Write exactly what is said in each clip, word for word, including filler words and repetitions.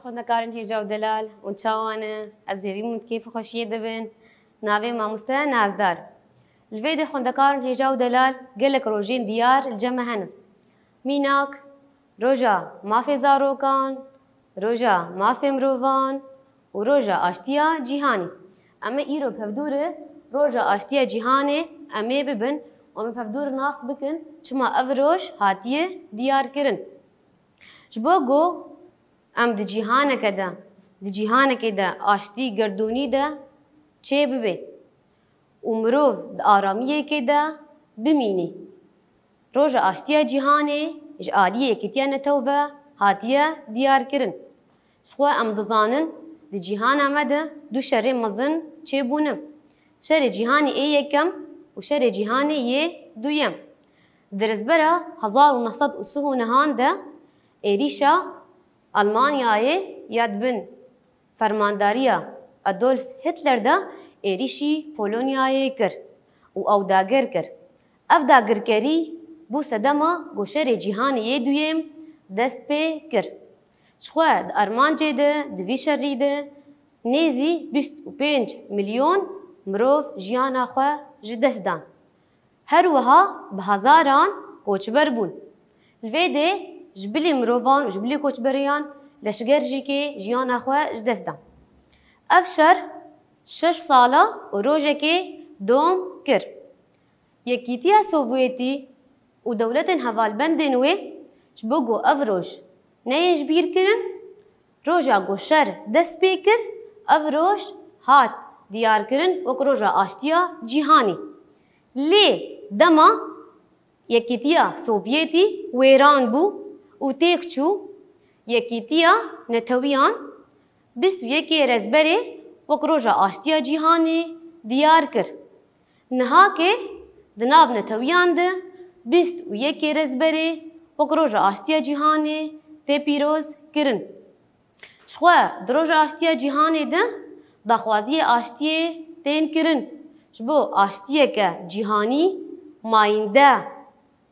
Xwendekarên hêja û delal, hûn çawa ne? Ez bi hêvî min kêf û xweşiyê de bin. Navê mamoste Nazdar. Li vê de xwendekarên hêja û delal gelek rojên diyar li cem me hene. Mînak, roja mafê zarokan, roja mafê mirovan û roja aştiya cîhanî. Em ê îro bi hevdû re roja aştiya cîhanê em ê bibin û em ê bi hevdû re nas bikin çima ev roj hatiye diyar kirin. Ji bo ku em di cîhaneke de, di cîhanekê de aştî gerdûnî de çê bibe û mirov di aramiyekê de bimînî. Roja Aştiya Cîhanê ji aliyê Yekîtiya Netew ve hatiye diyarkirin. Ji xwe em dizanin, di cîhana me de du şerê mezin çêbûne. Şerê Cîhanê yê yekem û Şerê Cîhanê yê duyem. Di rizbera hezar û neh sed û sih û nehan de êrîşa Almanyayê ya di bin fermandariya Adolf Hitler de êrîşî Polonyayê kir û ew dagir kir. Ev dagirkerî bû sedema ku Şerê Cîhanê yê Duyêm dest pê kir. Ji xwe di armancê de, di vî şerî de nêzî bîst û pênc milyon mirov jiyana xwe ji dest dan. Her wiha bi hezaran koçber bûn. Li vê dê ji bilî mirovan û ji bilî koçberiyan leşger jî kê jiyana xwe ji dest dan. Ev şer şeş sala û rojekê dom kir. Yekîtiya Sovyetî û dewletên hevalbendên wê ji bo ku ev roj neyên ji bîr kirin, roja ku şer dest pê kir, ev roj hat diyarkirin wek roja aştiya cîhanê. Lê dema Yekîtiya Sovyetî wêran bû û têk çû, Yekîtiya Netewiyan bîst û yekê Rezberê wek roja aştiya cîhanê diyar kir. Niha kê di nav netewiyan de bîst û yekê Rezberê wek roja aştiya cîhanê tê pîroz kirin. Ji xwe di roja aştiya cîhanê de daxwaziyê aştiyê tên kirin. Ji bo aştiyeke cîhanî mayînde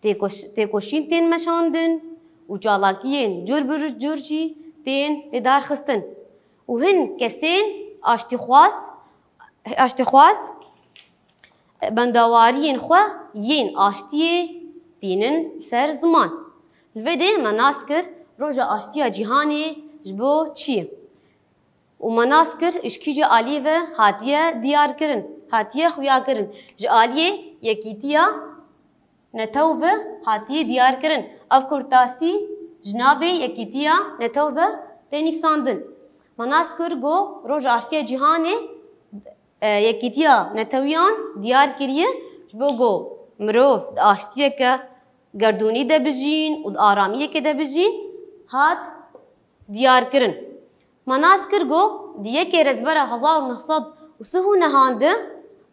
têkoş-, têkoşîn tên meşandin û çalakiyên cur bi cur jî tên lêdarxistin. Û hin kesên aştîxwaz, aştîxwaz bendawariyên xwe yên aştiyê tînin ser ziman. Li vê dê me nas kir roja aştiya cîhanê ji bo çi ye? Û me nas kir ji kîja aliyê ve hatiye diyarkirin, hatiye xuyakirin. Ji aliyê Yekîtiya Netew ve hatiye diyarkirin. Ev kurtasî ji navê Yekîtiya Netew ve tê nivîsandin. Me nas kir ku roja aştiya cîhanê e, Yekîtiya Netewiyan diyar kiriye, ji bo ku mirov di aştiyeke gerdûnî de bijîn û di aramiyekê de bijîn, hat diyar kirin. Me nas kir ku di yekê Rezbera hezar û neh sed û sih û nehan de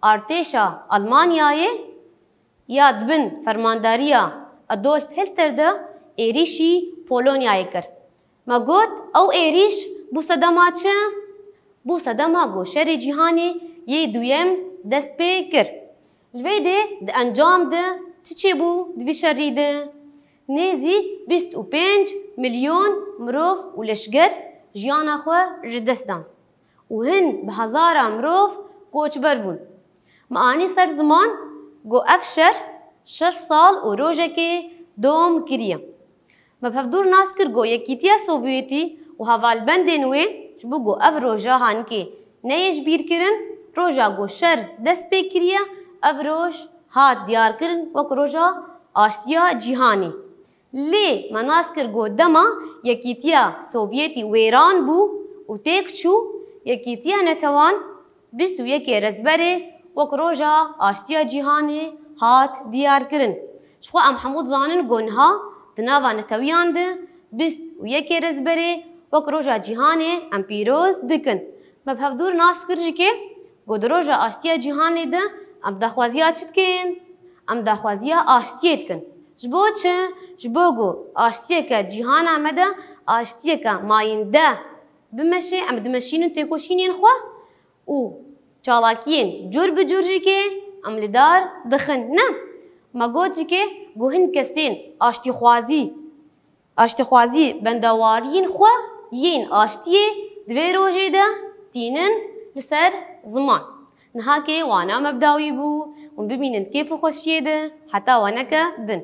artêşa Almanyayê ya di bin fermandariya Adolf Hitler de êrîşî Polonyayê kir. Me got, ew êrîş bû sedema çi? Bû sedema ku Şerê Cîhanê yê Duyem dest pê kir. Li vê dê di encam de çi çêbû di vî şerî de? Nêzî bîst û pênc milyon mirov û leşger jiyana xwe ji dest dan û hin bi hezara mirov koçber bûn. Me anî ser ziman ku ev şer şeş sal û rojekê dom kiriye. Me bi hevdû re nas kir ku Yekîtiya Sovyetî û hevalbendên wê ji bo ku ev roja hanikê neyê ji bîr kirin, roja ku şer dest pê kiriye, ev roj hat diyarkirin wek roja aştiya cîhanê. Lê me nas kir ku dema Yekîtiya Sovyetî wêran bû û têk çû, Yekîtiya Netewan bîst û yekê Rezberê wek roja aştiya cîhanê hat diyar kirin. Ji xwe em hemû dizanin ku niha di nava netewiyan de bîst û yekê Rezberê wek roja cîhanê em pîroz dikin. Me bi hevdû re nas kir jî kê ku di roja aştiya cîhanê de em daxwaziya çi dikin? Em daxwaziya aştiyê dikin. Ji bo çi? Ji bo ku aştiyeke cîhana me de aştiyeke mayînde bimeşe, em dimeşînin têkoşînên xwe û çalakiyên cur bi cur jî kê em li dar dixin. Ne, me got jî kê ku hin kesên aştîxwazî, aştîxwazî bendawariyên xwe Yên aştiyê di vê rojê de tînin li ser ziman. Niha kê wana me bi dawî bû, hûn bimînin kêf û xweşiyê de heta waneke din.